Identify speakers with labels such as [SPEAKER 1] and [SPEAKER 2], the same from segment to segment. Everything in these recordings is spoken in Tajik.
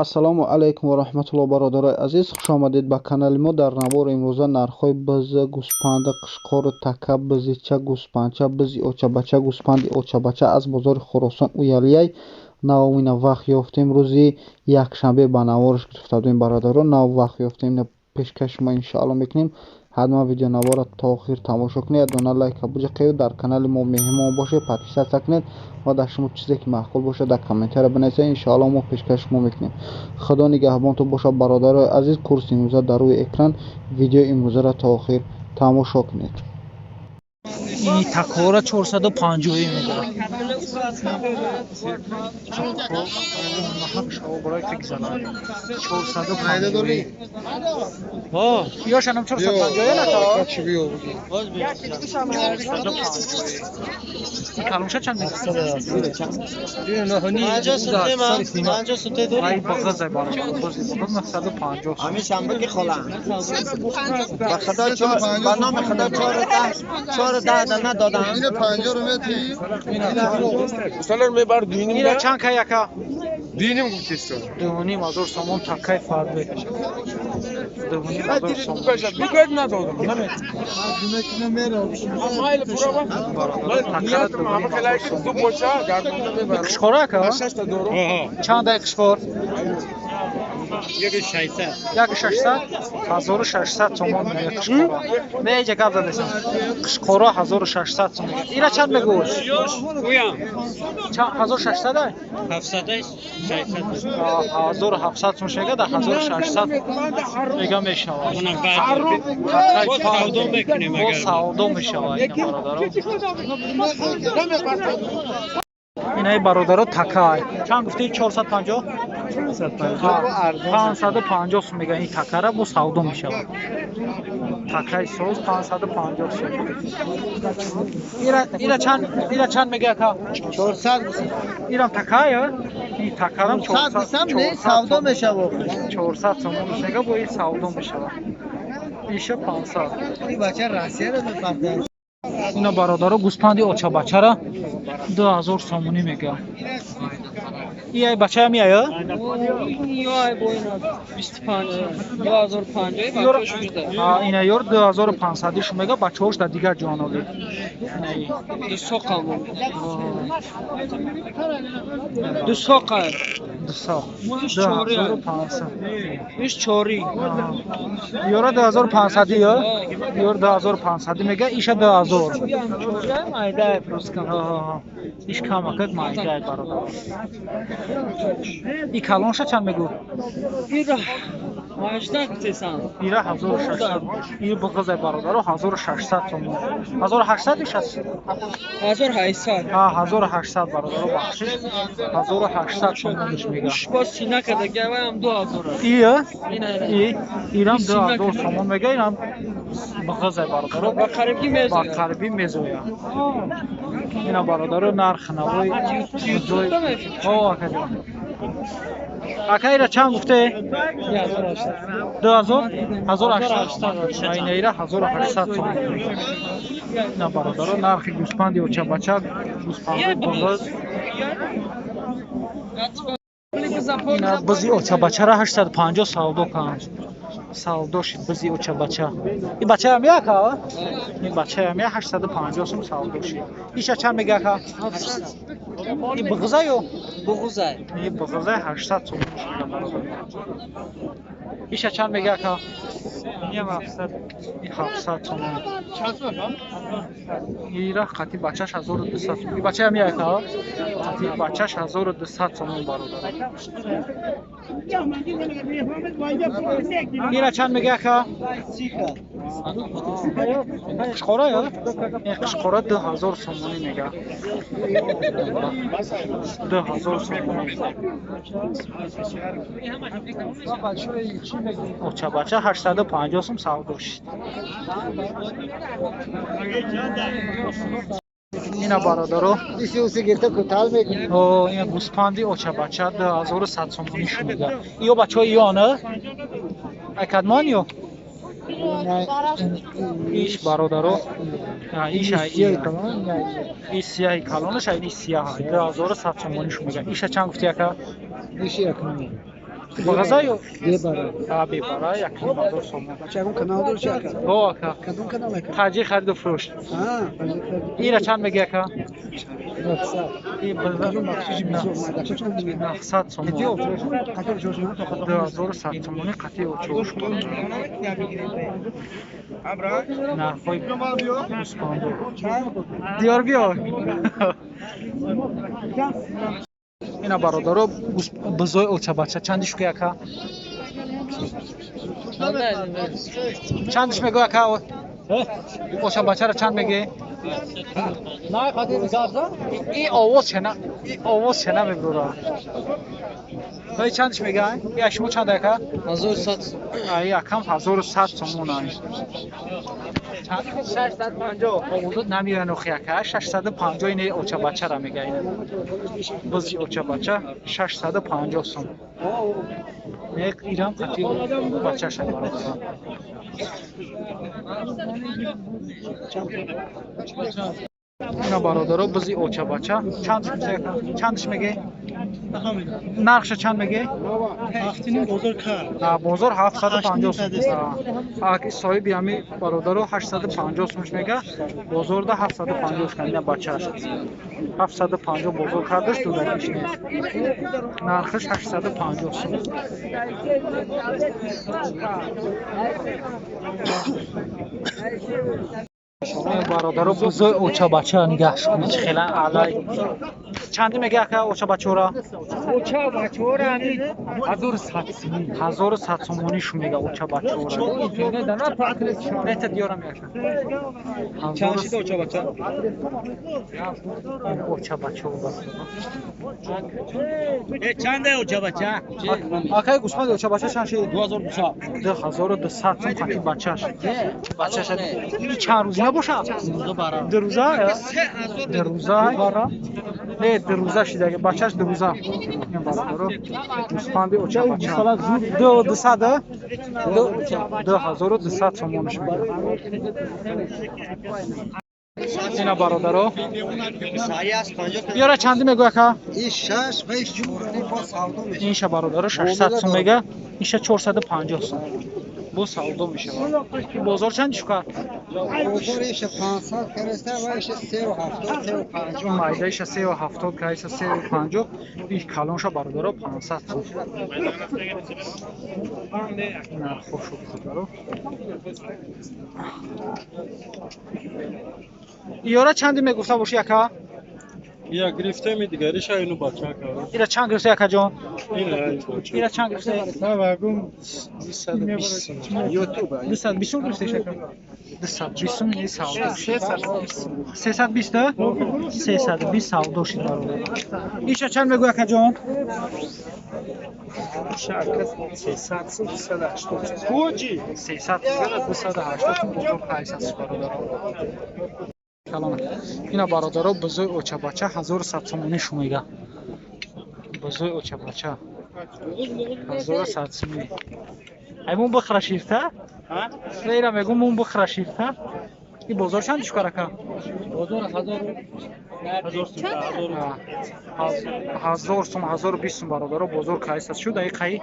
[SPEAKER 1] Ассалому алайкум ва раҳматуллоҳ, бародарои азиз, хушомадед ба канали мо. Дар навори имрӯза нархҳои биз, гӯспанд, қишқору така, бизича, гӯспандча, бизи очабача, гӯспанди очабача аз бозори Хуросон Уялияй навомина вақт ёфтем. Рӯзи якшанбе ба навораш гирифта будем, бародаро. Нав вақт ёфтем, пешкаши шумо иншоалло мекунем. Ҳатман видеонаворро то охир тамошо кунед, дона лайка буҷақед, дар канали мо меҳмон бошед, подписаться кунед ва дар шумо чизе ки маъқул бошад, дар комментария бинависед, иншоалло мо пешкаши шумо мекунем. Худо нигаҳбонтон бошад, бародарои азиз. Курси имрӯза дар рӯи экран, видеои имрӯзаро то охир тамошо кунед.
[SPEAKER 2] Ини такора 450 мегирад. 450. О, ёшанам 450 на то? 450. Калонша чанд мегирад? Ай бағазай бародар, бози бағаз 950.
[SPEAKER 3] Ҳамин шанбе ки хола. Ба худо чор, ба номи худо 4 10 4 10 дана додам.
[SPEAKER 4] Ина 50 رو میتی.
[SPEAKER 5] Ustalar мебар дуюним.
[SPEAKER 2] Ира чанд кай, яка?
[SPEAKER 5] Дуюним гуфтест.
[SPEAKER 2] 2500 сомон такай фарбе. 2500 сомон.
[SPEAKER 5] Бигӯяд, надодам. Майли, бурава. Ниятам ҳама хелай ки ду боша гардонда мебарам.
[SPEAKER 2] Қишқора, ака?
[SPEAKER 5] Шашта дорум.
[SPEAKER 2] Чанд ай қишқор?
[SPEAKER 6] Яки 600.
[SPEAKER 2] Яки 600? 1600 сомон мегӯяд қишқора. Не, иҷа гап задесам. Қишқора 1600 сом мегӯяд. Ира чанд мегӯ?
[SPEAKER 6] Уям.
[SPEAKER 2] Чанд, 1600 ай?
[SPEAKER 6] 700, 600.
[SPEAKER 2] 1700 сом мегӯяд, 1600 мега мешавад.
[SPEAKER 6] Онам баъд боз савдо мекунем.
[SPEAKER 2] Боз
[SPEAKER 6] Агар
[SPEAKER 2] савдо мешавад, ина бародаро. Инаи бародаро такай. Чанд гуфтӣ, 450? 550 сум мегӯяд ин такара, бо савдо мешавад. Такаи соз 550 сум. Ира чанд мегӯяд, ака?
[SPEAKER 3] 400.
[SPEAKER 2] Ирам такай, а? Ин такарам 400.
[SPEAKER 3] 400 не, савдо мешавад.
[SPEAKER 2] 400 сомон мега, бо ин савдо мешавад. Иша 500.
[SPEAKER 3] Ин бача Россия ро мефаҳмад.
[SPEAKER 2] Ина бародаро, гӯспанди очабачара 2000 сомонӣ мегӯяд. И ай бачаям ай, а?
[SPEAKER 7] Ай бо ина 25 2050 бачаҳош шуда.
[SPEAKER 2] Ина ёр 2500 шу мега, бачаҳош дар дигар ҷон оли. Инаи.
[SPEAKER 7] Ду соқа бо. Ду соқа.
[SPEAKER 2] Ду соқ.
[SPEAKER 7] Иш чори.
[SPEAKER 2] 2500.
[SPEAKER 7] Иш чори.
[SPEAKER 2] Ёра 2500 ё? Ёр 2500 мега, иша 2000.
[SPEAKER 7] Чори ай майда просто.
[SPEAKER 2] Иш камакак майда, бародар. И калонша чанд мегӯ?
[SPEAKER 7] Ира 18 гуфтесан.
[SPEAKER 2] Ира 1600. И буғызай, бародаро, 1600 сомон. 1800 иш аст?
[SPEAKER 7] 1800.
[SPEAKER 2] Ҳа, 1800, бародаро, бахшиш. 1800 сомониш мега.
[SPEAKER 7] Уш боз сина карда гаваям 2000.
[SPEAKER 2] И
[SPEAKER 7] Ина.
[SPEAKER 2] И ирам 2000 сомон мега, ирам буғызай, бародаро.
[SPEAKER 7] Ба қарибӣ
[SPEAKER 2] Ба
[SPEAKER 7] мезояд.
[SPEAKER 2] қарибӣ мезояд. Ина бародаро, нарх навои. О, акаҷон. Ака, ира чанд гуфте? 2000? 1800. Ина ира 1800 сомон. Ина бародаро, нархи гӯспанди очабача, гӯспанди буғыз. Ина бизи очабачара 850 савдо канд. Савдо шид бизи очабача. И бачаям як, а? Ин бачаям як 850 сум савдо шид. Иша чанд мега, ака? И буғыза ё?
[SPEAKER 7] Буғузай.
[SPEAKER 2] И буғыза 800 сум шуда, бародар. Иша чанд мега, ака? И 700 сомон. Ира қати бачаш 1200 сом. И бачаям як, а? Қати бачаш 1200 сомон, бародар. Ира чанд мега, ака? Қишқора ё? Ин қишқора 2000 сомонӣ мега. 2000 сомонӣ. Очабача 850 сум савдо шид. Ина бародаро,
[SPEAKER 3] Иси уси гирифта кутал мекунӣ.
[SPEAKER 2] О, ина гӯспанди очабача 2100 сомонӣ шунида. Иё бачаҳои иёна? Ай кадмон ё? Иш бародаро, иш ай иш сияҳи калонаш, ай иш сияҳ 2100 сомонӣ шумега. Иша чанд гуфти, ака?
[SPEAKER 3] Иши 1.5.
[SPEAKER 2] Бағаза ё? Бебара. Бебара, 1,5 ҳазор сомон.
[SPEAKER 4] Бача, ягон канал дорӣ чи ака?
[SPEAKER 2] Ҳо, ака.
[SPEAKER 4] Кадом канал ака?
[SPEAKER 2] Таҷи хариду фурӯш. Ира чанд меги ака? 900 сомон. 2100 сомони қатъи очош. Нархҳои гӯспанду. Диёр биё. Ина бародаро, бузои очабача чанди шуки ака? Чандиш мегӯ ака? Очабачаро чанд мегӣ? И овоз чена, и овоз чена мебурора. Ой, чандиш мега? Я шумо чанд ака?
[SPEAKER 7] 1100.
[SPEAKER 2] Ай, акам 1100 сомон ай. 650. Овозот намеоян охи ака. 650 ине очабачара мега ина. Бузи очабача 650 сом. Нек ирам қати бачаша бародарам. Ина бародаро, бузи очабача чанд чандиш меге? Нархша чанд меге? Бозор 750 сом. Соҳиби ҳами бародаро 850 сомш мега, бозорда 750 кан. Ина бачааш 750 бозор кардаш, дудакиш нест. Нархаш 850 сом. Бародаро, бузои очабача нигаҳш кунед, чӣ хела аълай. Чанди мега ака очабачора?
[SPEAKER 7] Очабачора 1100 сомон.
[SPEAKER 2] 1100 сомонӣ шу мега очабачора. Нета диёрам яша.
[SPEAKER 7] Чанд шида очабача?
[SPEAKER 2] Очабачора.
[SPEAKER 6] Чанде очабача?
[SPEAKER 2] Акай гӯсфанди очабача чанд шид?
[SPEAKER 7] 2200.
[SPEAKER 2] 2200 сом қати бачаш. Бачаш чанд рӯз набошад? Ду рӯза? Ду рӯза? Не, ду рӯза шидаги. Бачаш ду рӯза. Ин бародаро, гӯсфанди очабача. 2200? 2200 сомонаш мега. Ина бародаро. Ёра чанди мегӯ ака? Инша бародаро 600 сом мега, инша 450 сом. Бо савдо мешавад. Бозор чанд шука?
[SPEAKER 4] Бозор иша 500 кареста ва иша 370, 350.
[SPEAKER 2] Майда иша 370 кареста, 350, иш калонша бародаро 500 сом. Нархо шуд бародаро. Ёра чанди мегуфта боши ака?
[SPEAKER 6] Я гирифтеми дигариша ину бача кардам.
[SPEAKER 2] Ира чанд гирифта ака ҷон? Ира чанд гирифта?
[SPEAKER 6] Вагум 220.
[SPEAKER 4] Ютуб.
[SPEAKER 2] 220 гирифта ака. 220 не савдо. 320? 320 савдо шид бародар. Иша чанд мегӯ ака ҷон?
[SPEAKER 6] 300 сум 280. Куҷи?
[SPEAKER 2] 300 280 сум бозор 800 бародар. Калона. Ина бародаро, бузои очабача 1100 сомонӣ шу мега. Бузои очабача 1100 сомонӣ. Ай мун бихра ширта? Не, ира мегум мун бихра ширта. И бозор чанд шукар ака?
[SPEAKER 7] Бозор 1000
[SPEAKER 2] 1000 сом, 1020 сом бародаро бозор кайсас шуд, ай қай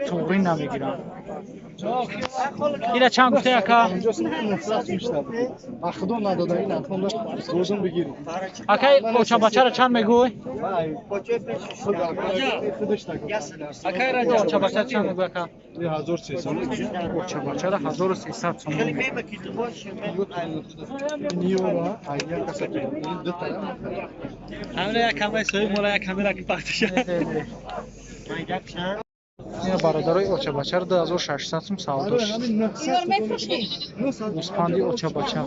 [SPEAKER 2] туғри намегирам. Ира чанд гуфта ака?
[SPEAKER 4] Ба худо надода ин архонда бозум бигирӣ.
[SPEAKER 2] Акай очабачаро чанд мегӯй?
[SPEAKER 7] Акай Раҷаб.
[SPEAKER 2] Очабача чанд мегӯй ака?
[SPEAKER 6] 1300.
[SPEAKER 2] Очабачаро 1300 сом.
[SPEAKER 7] Ҳамра як камера соҳиб мола як камера ки пахташа.
[SPEAKER 2] Ина бародарои, очабачаро 2600 сум савдо шуд. Гӯспанди очабача.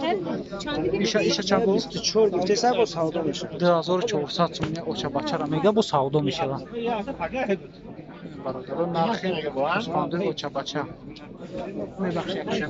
[SPEAKER 2] Иша чанд гуфт? 2400 сум очабачаро мега, бо савдо мешавад. Бародаро, нархи гӯспанди очабача. Мебахши, якша.